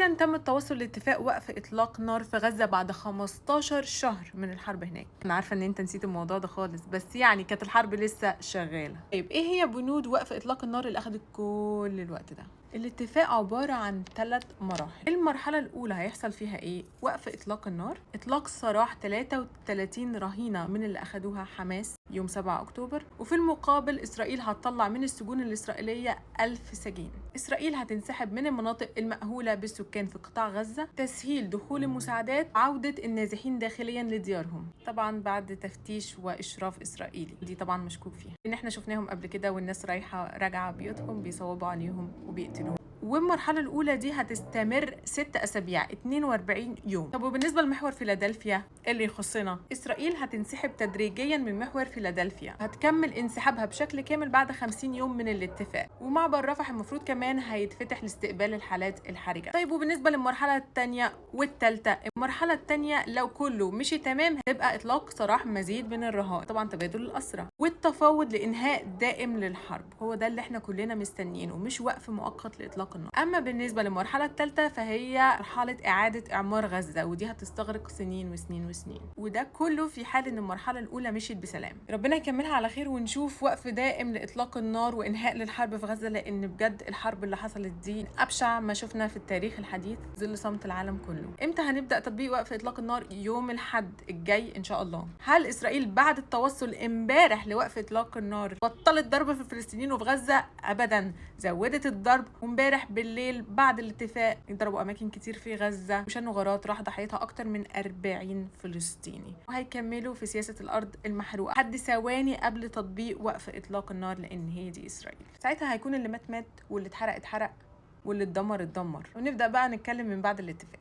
اخيرا تم التوصل لاتفاق وقف اطلاق نار في غزة بعد 15 شهر من الحرب هناك. انا عارفه ان انت نسيت الموضوع ده خالص، بس يعني كانت الحرب لسه شغالة. طيب ايه هي بنود وقف اطلاق النار اللي اخدت كل الوقت ده؟ الاتفاق عبارة عن 3 مراحل. المرحلة الأولى هيحصل فيها إيه؟ وقف إطلاق النار، إطلاق سراح 33 رهينة من اللي أخدوها حماس يوم 7 أكتوبر، وفي المقابل إسرائيل هتطلع من السجون الإسرائيلية 1000 سجين. إسرائيل هتنسحب من المناطق المأهولة بالسكان في قطاع غزة، تسهيل دخول المساعدات، عودة النازحين داخليا لديارهم، طبعا بعد تفتيش وإشراف إسرائيلي، دي طبعا مشكوك فيها إن احنا شفناهم قبل كده والناس رايحة راجعة بيوتهم بيصوبوا عليهم وبيقتلوهم. والمرحلة الأولى دي هتستمر 6 أسابيع 42 يوم. طب وبالنسبة لمحور فيلادلفيا اللي يخصنا، إسرائيل هتنسحب تدريجيا من محور فيلادلفيا، هتكمل انسحابها بشكل كامل بعد 50 يوم من الاتفاق. ومعبر رفح المفروض كمان هيتفتح لاستقبال الحالات الحرجة. طيب وبالنسبة للمرحلة الثانية والثالثة، المرحلة الثانية لو كله مشي تمام هتبقى إطلاق سراح مزيد من الرهائن، طبعا تبادل الأسرى، والتفاوض لإنهاء دائم للحرب. هو ده اللي احنا كلنا مستنيينه، مش وقف مؤقت لإطلاق النار. أما بالنسبة للمرحلة الثالثة فهي مرحلة إعادة إعمار غزة، ودي هتستغرق سنين وسنين وسنين، وده كله في حال إن المرحلة الأولى مشيت بسلام. ربنا يكملها على خير ونشوف وقف دائم لإطلاق النار وإنهاء للحرب في غزة، لأن بجد الحرب اللي حصلت دي أبشع ما شفنا في التاريخ الحديث، ظل صمت العالم كله. إمتى هنبدأ تطبيق وقف إطلاق النار؟ يوم الأحد الجاي إن شاء الله. هل إسرائيل بعد التوصل امبارح لوقف إطلاق النار بطلت ضرب في الفلسطينيين وفي غزة؟ أبدا، زودت الضرب. وامبارح بالليل بعد الاتفاق ضربوا اماكن كتير في غزة وشنوا غارات راح ضحيتها اكتر من 40 فلسطيني، وهيكملوا في سياسة الارض المحروقه حد ثواني قبل تطبيق وقف اطلاق النار، لان هي دي اسرائيل. ساعتها هيكون اللي مات مات، واللي اتحرق اتحرق، واللي اتدمر اتدمر. ونبدا بقى نتكلم من بعد الاتفاق.